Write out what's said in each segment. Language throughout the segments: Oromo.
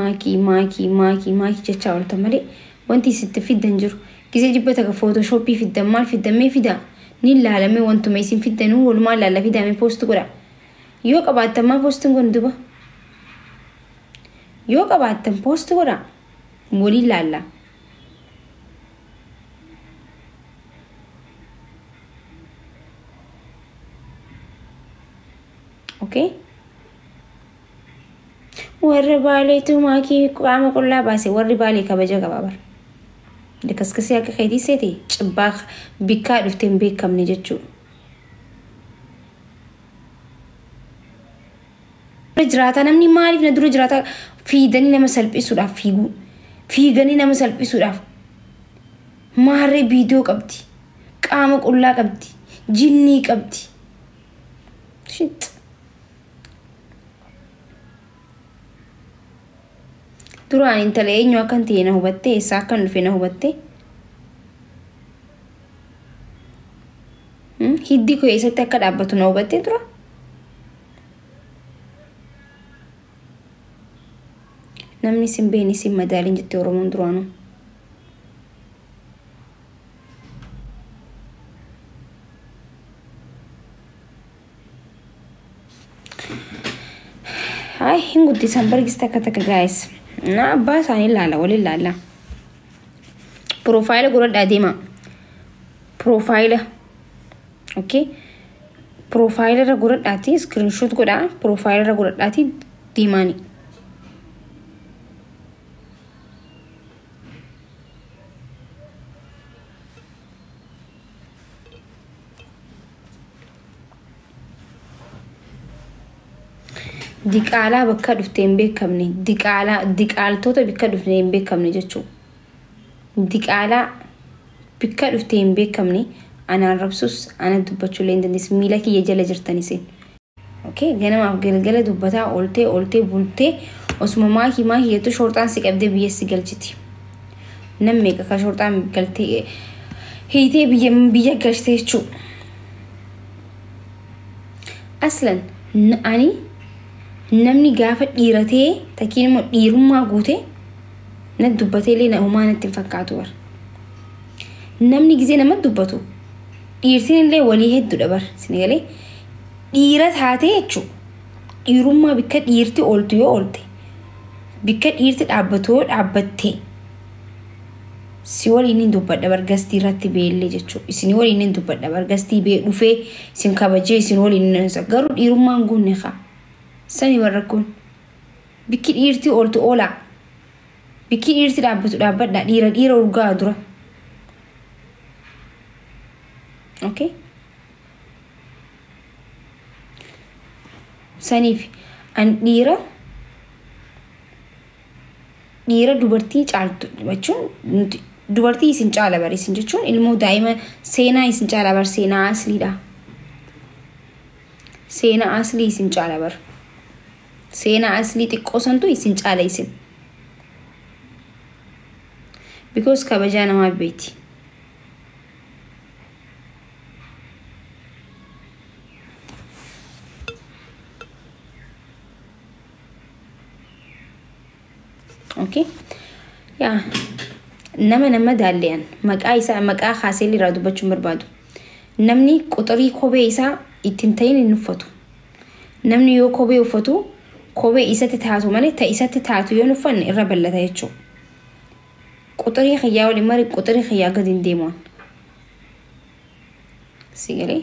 Maakii maakii maakii maakii jechaa ooltan malee wanti isitti fiddan jiru. Gisee jibbata ka footooshooppii fiddan maal fiddan mee fidaa? Ni laalamee wantuma isin fiddanuu walumaa laalla fidaamee poost godha. Yoo qabaattan maa poostiin godhu duba? Yoo qabaattan poost godha. Waliin laalla. Okay? Warri Baaleetu maakii qaama qullaa baase, warri Baalee kabaja qaba bara. Lakaskasii akka keetii seete cibbaa bikkaa dhuftee hin beekamne jechuudha. Dura jiraataa namni maaliif na dura jiraataa fiiganii nama salphisuudhaaf fiiguu, fiiganii nama salphisuudhaaf? Maarree viidiyoo qabdi, qaama qullaa qabdi, jinnii qabdi. Shit. Duraan intala eenyu akkan ta'e na hubattee, eessaa akkan dhufe na hubattee, hiddi koo eessatti akka dhaabbatu na hubattee dura. Namni isin beekni isin madaaliin jette Oromoon duraanuu. Hayi, hin guddisan bargis takka takka, guys. Na abbaa isaanii ilaala, waliin ilaalla. Profile godhadhaa deema. Profile. Okay. Profile irra godhadhaati screenshot godhaa, profile irra godhadhaati deemaani. Diqaalaa bakka dhuftee hin beekamne, diqaalaa, diqaaltota bakka dhuftee hin beekamne jechuudha. Diqaalaa bakka dhuftee hin beekamne anaan rabsus, ana dubbachuu illee hin dandeessu, miila kiyya jala jirtan isin. Okay, ganamaaf galgala dubbataa ooltee ooltee bultee osuma maakii maakii jettu shoorxaan si qabdee biyya si galchiti. Nam meeqa ka shoorxaan galtee hiitee biyya galchite jechuudha. Aslan ani namni gaafa dhiiratee takkiin immoo dhiirummaa guute na dubbatee illee na homaa natti hin fakkaatu bar. Namni gizee nama dubbatu dhiirtiin illee walii hedduudha bar, isin galee dhiira taatee jechuudha. Dhiirummaa bikka dhiirti ooltu yoo oolte, bikka dhiirti dhaabbatu yoo dhaabbatte, si waliin hin dubbadha bar, gastii irratti beellee jechuudha. Isin waliin hin dubbadha bar, gastii bee dhufee isin kabajee isin waliin hin, garuu dhiirummaan guunne kaa. Sani warra kun bikki dhiirti ooltu oolaa. Bikki dhiirti dhaabbatu dhaabbadha, dhiira dhiira urgaa dura. Okay? Saniif an dhiira dhiira dubartii caaltu jechuun nuti dubartii isin caala bar, isin jechuun ilmoo daa'ima seenaa isin caala bar, seenaa asliidha. Seenaa aslii isin caala bar. Seenaa aslii xiqqoo santu isin caala isin. Because kabajaa namaa beeti. Okay. Yaa nama nama daalleyan maqaa isaa maqaa kaasee irraa dubbachuun barbaadu. Namni quxurii kophee isaa ittiin ta'in hin uffatu. Namni yoo kophee uffatu kophee isatti taatu malee ta isatti taatu yoo hin uffanne irra bal'ata jechuudha. Quxurii kiyyaa waliin mari, quxurii kiyyaa gadi hin deemuun. Si galee?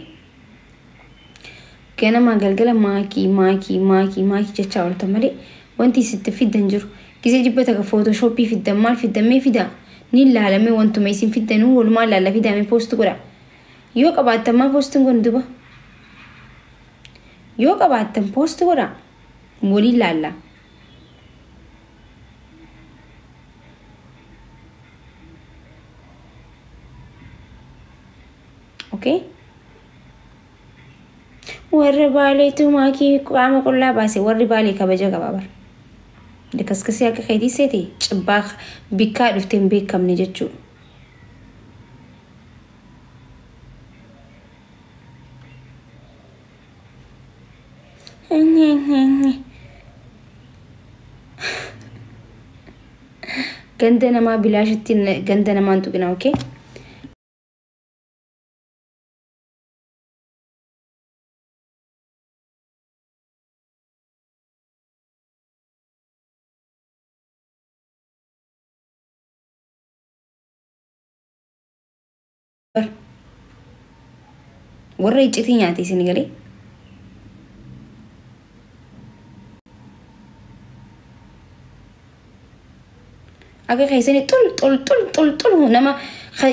Ganamaa galgala maakii maakii maakii maakii jechaa ooltan malee wanti isitti fiddan jiru. Gisee jibbata ka footooshooppii fiddan maal fiddan mee fidaa? Ni laalamee wantuma isin fiddanuu walumaa laalla fidaamee poost godha. Yoo qabaattan maa poostiin godhu duba? Yoo qabaattan poost godha. Waliin laalla. Okay? Warri Baaleetu maakii qaama qullaa baase, warri Baalee kabaja qaba bar. Lakaskasii akka keetii seete cibbaa bikkaa dhuftee hin beekamne jechuudha. Ganda namaa bilaashitti ganda namaa hin tuqina, okay? Warra iccitii nyaate isin galee. Akka keessanii xul xul xul xul xul nama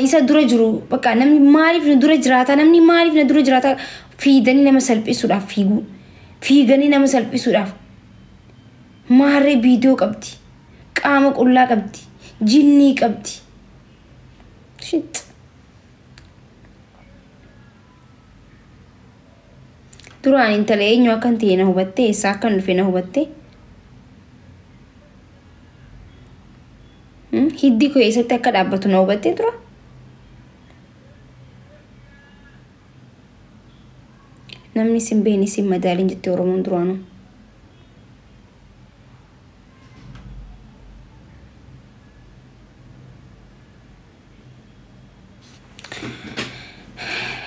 isa dura jiru bakka namni maaliif na dura jiraata, namni maaliif na dura jiraata, fiiganii nama salphisuudhaaf fiiguu, fiiganii nama salphisuudhaaf. Maarree viidiyoo qabdi, qaama qullaa qabdi, jinnii qabdi. Shit. Duraan intala eenyu akkan ta'e na hubattee, eessaa akkan dhufe na hubattee. Hiddi koo eessatti akka dhaabbatu na hubattee dura. Namni isin beekni isin madaaliin jette Oromoon duraanuu.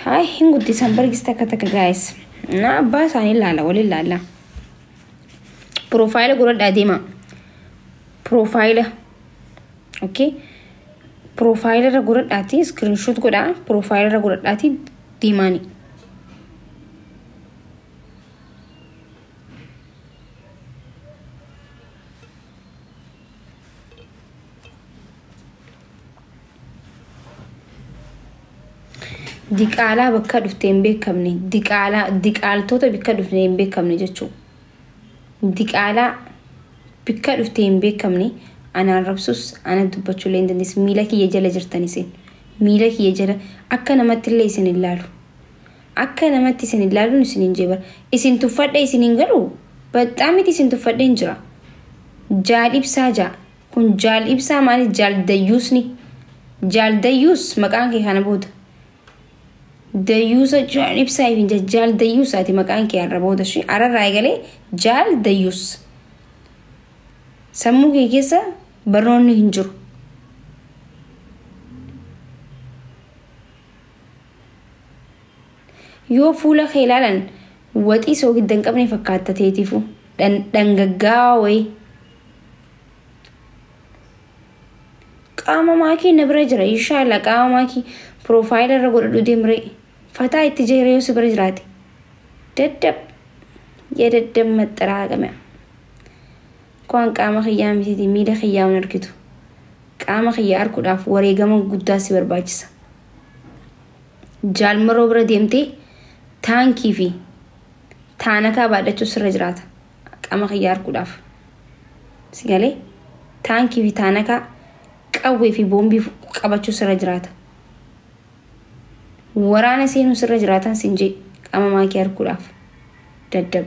Hayi, hin guddisan bargis takka takka, guys. Na abbaa isaanii ilaala, waliin ilaalla. Profile godhadhaa deema. Profile. Okay. Profile irra godhadhaati, screenshot godhaa, profile irra godhadhaati deemaani. Diqaalaa bakka dhuftee hin beekamne, diqaalaa, diqaaltota bakka dhuftee hin beekamne jechuudha. Diqaalaa bakka dhuftee hin beekamne anaan rabsus, ana dubbachuu illee hin dandeessu. Miila kiyya jala jirtan isin. Miila kiyya jala akka namatti illee isin hin laalu. Akka namatti isin hin laaluun isin hin jeebara. Isin tuffadhe isin hin galu. Baxxaamiti isin tuffadhe hin jira. Jaal ibsaa jaa. Kun jaal ibsaa maali, jaal dayyuusni. Jaal dayyuus maqaan kee kana booda. Dayyuusa jaal ibsaa ifin jaal dayyuusaati maqaan kee har'a booda shi. Ararraa eegalee jaal dayyuus. Sammuu kee keessa barnoonni hin jiru. Yoo fuula kee ilaalan waxii soogidda hin qabne fakkaatta teetifu. Dhangaggaawaa wayii. Qaama maakii na bira jira. Inshaallah qaama maakii profile irra godhadhu deemree. Fataa itti jeeree yoo si bira jiraate. Daddab. Yaa daddab maxxaraaqame. Waan qaama kiyyaa mitiiti, miila kiyyaa hin argitu. Qaama kiyyaa arguudhaaf wareegama guddaa si barbaachisa. Jaalmaroo bira deemtee taankii fi taanakaa baadhachuu sirra jiraata. Qaama kiyyaa arguudhaaf. Si galee, taankii fi taanakaa, qawwee fi boombii qabachuu sirra jiraata. Waraana seenuu sirra jiraatan sin jee qaama maakii arguudhaaf. Daddab.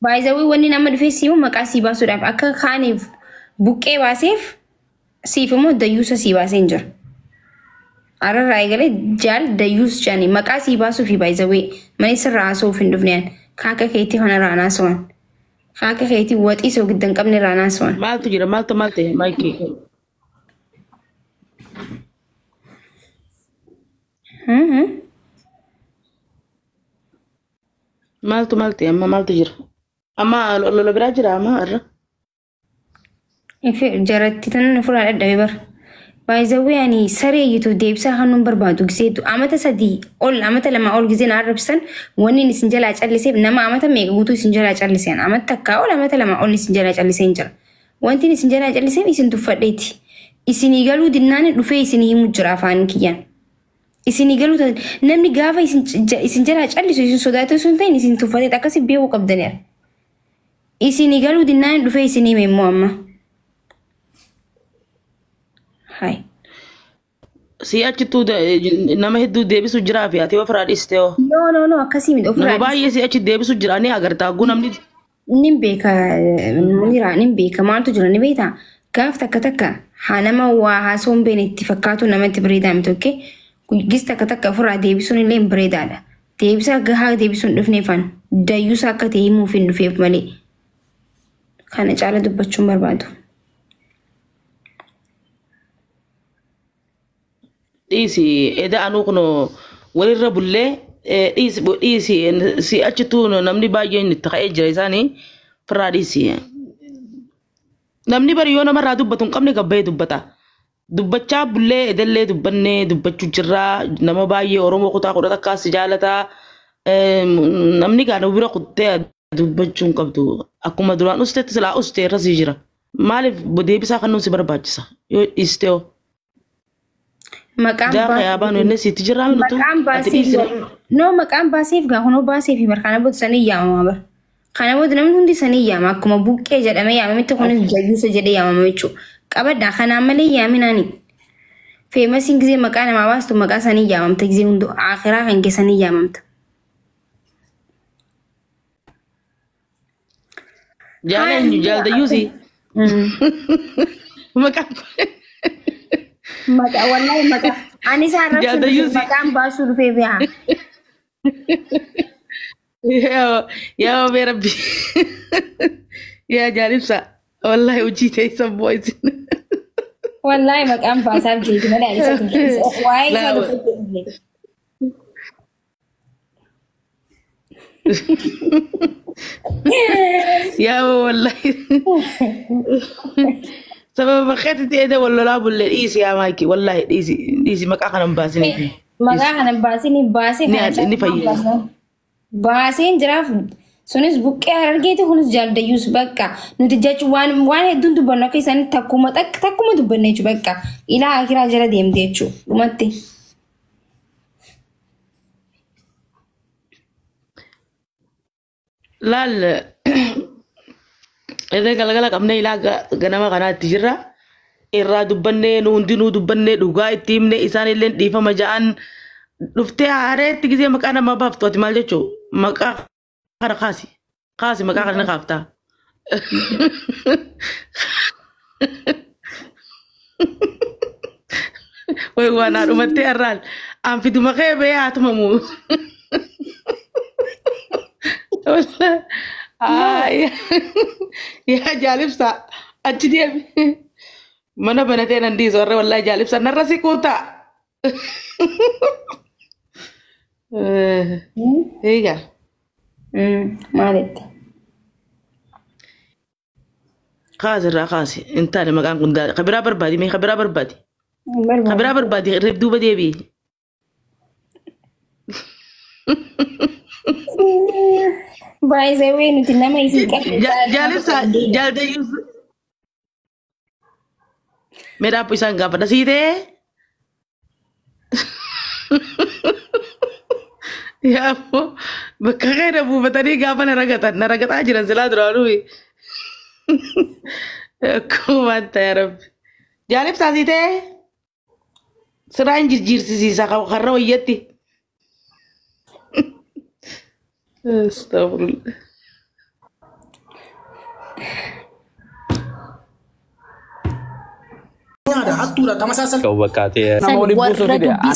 Baay'izawii wanni nama dhufee siimu maqaa sii baasuudhaaf akka kaaniif buqqee baaseef, siif immoo dayyuusa sii baasee hin jira. Ararraa eegalee jaal dayyuus jedhanii maqaa sii baasuu fi baay'izawii malee sirraa haasa'uuf hin dhufne. Kaaka keetii kana irraa naasuwan. Kaaka keetii waxii soogidda hin qabne irraa naasuwan. Maaltu jira? Maaltu maal ta'e? Maayikii. Maaltu maal ta'e? Amma maaltu jira? Amma lola biraa jira amma irra. Jaratti tan ofirraa dadhabe bara. Baay'izawwee ani saree iyyatu deebisaa kan nun barbaadu giseetu amata 3 ol, amata 2 ol giseen arrabsan, wanni isin jalaa calliseef nama amata meeqa guutuu isin jalaa calliseen, amata takkaa ol, amata 2 ol isin jalaa calliseen jira. Wanti isin jalaa calliseef isin tuffadheeti. Isinii galuu dinnaan dhufee isinii himu jira afaan kiyyaan. Isinii galuu namni gaafa isin jalaa callisu isin sodaatee osoo hin ta'in isin tuffateet, akkasii beekuu qabdaniira. Isinii galuu dinnaan dhufee isinii hime immoo amma. Hai. Si achittuu nama hedduu deebisu jiraa fi ati ofirraa dhiiste hoo. No, no, no, akkasii miti Nama ofirraa. baay'ee si achi deebisu jira ni agarta hagguu namni. Nin beeka Munira, nin beeka. Maaltu jira ni beektaa? Gaaf takka takka haa nama waa haasoo hin beekne itti fakkaatu namatti bareedaa miti, okay? Gis takka takka ofirraa deebisuun illee hin bareedaadha. Deebisaa gahaa deebisuun dhufneefan dayyuusaa akka ta'e himuuf hin dhufeef malee. Kana caala dubbachuun barbaadu. Dhiisi eda anuu kun walirra bullee dhiisi dhiisi si achittuu namni baay'een itti ka'ee jira isaanii firraa dhiisi. Namni bari yoo namarraa dubbatu hin qabne gabbayee dubbata. Dubbachaa bullee edellee dubbannee dubbachuu jirraa nama baay'ee Oromoo kutaa kudha takkaas jaalataa namni gaana bira kuttee dubbachuu hin qabdu. Akkuma duraan usteetti silaa ustee irra sii jira. Maaliif deebisaa kan nuti barbaachisa yoo dhiiste hoo? Maqaan Gaafa yaabaan inni sitti jirraa nutu maqaan ati baasee dhiisire. no maqaan baaseef gaa kunoo baasee fi bar kana booda sanii yaamama bar. Kana booda namni hundi sanii yaama akkuma buqqee jedhamee yaamametti kunis jayyuusa jedhee yaamama jechuudha. Qabadhaa kanaan malee yaaminaani. Feemasiin gisee maqaa namaa baastu maqaa sanii yaamamta gisee hundu akhiraa kan keessanii yaamamta. Jaala eenyu jaal dayyuusi. Maqaan Maqaa wallahi maqaa ani isaan Jaal rabsuun dayyuusi. maqaan baasuu dhufeef yaa. Yaa obee rabbi. Yaa jaalibsa. Wallahi hojii teessan bu'aa isin. Wallahi maqaan baasaaf jeeti malee ani isa waa'ee isaa dubbachuu dhufee. Yaa wallahi. Sababa keetti eda wal lolaa bullee dhiisi yaa maayiki wallahi dhiisi dhiisi maqaa kana hin baasiniif. Maqaa kana baasini baasee Ni kana ni fayyada. Baaseen jiraaf sunis buqqee harargeeti kunis jaaldayyuus bakka nuti jechuun waan waan hedduun dubbannu akka isaanii takkuma takkuma dubbanne jechuudha bakka ilaa akiraa jala deemte jechuudha dhumatti. Laal edee galgala qabnee ilaa ganama kanaatti jirra. Irraa dubbannee nu hundinuu dubbannee dhugaa itti himne isaan illee dhiifama ja'an dhuftee haareetti gisee maqaa namaa baaftu ati maal jechuu maqaa kana kaasi kaasi maqaa kana kaaftaa. Way waan haadhumattee har'aan an fiduma kee bee haatumamu. Yaa jaalibsa achi deemi. Mana banatee nan dhiisu warra wallahi jaalibsa narra si kuutaa. Eegaa. Maalitti? Kaasi irraa kaasi hin taane maqaan kun kabiraa barbaadi mee kabiraa barbaadi. Kabiraa barbaadi reef duuba deebi'i. Baay'ee wee nuti nama isin qabne. Jaalibsa jaaldayyuus. Mee dhaabbu isaan gaafadha siitee. Yaaboo bakka kana buufatanii gaafa na ragatan na ragataa jiran silaa duraanuu. Akkuma waan ta'e rabbi. Jaalibsaa siitee. Siraa hin jijjiirsisiisa karra wayyatti. Astagfirullah. Hattuudha, tamasaasan. Qabu bakka ta'e. Nama waliin buusuu warra fide. dubbii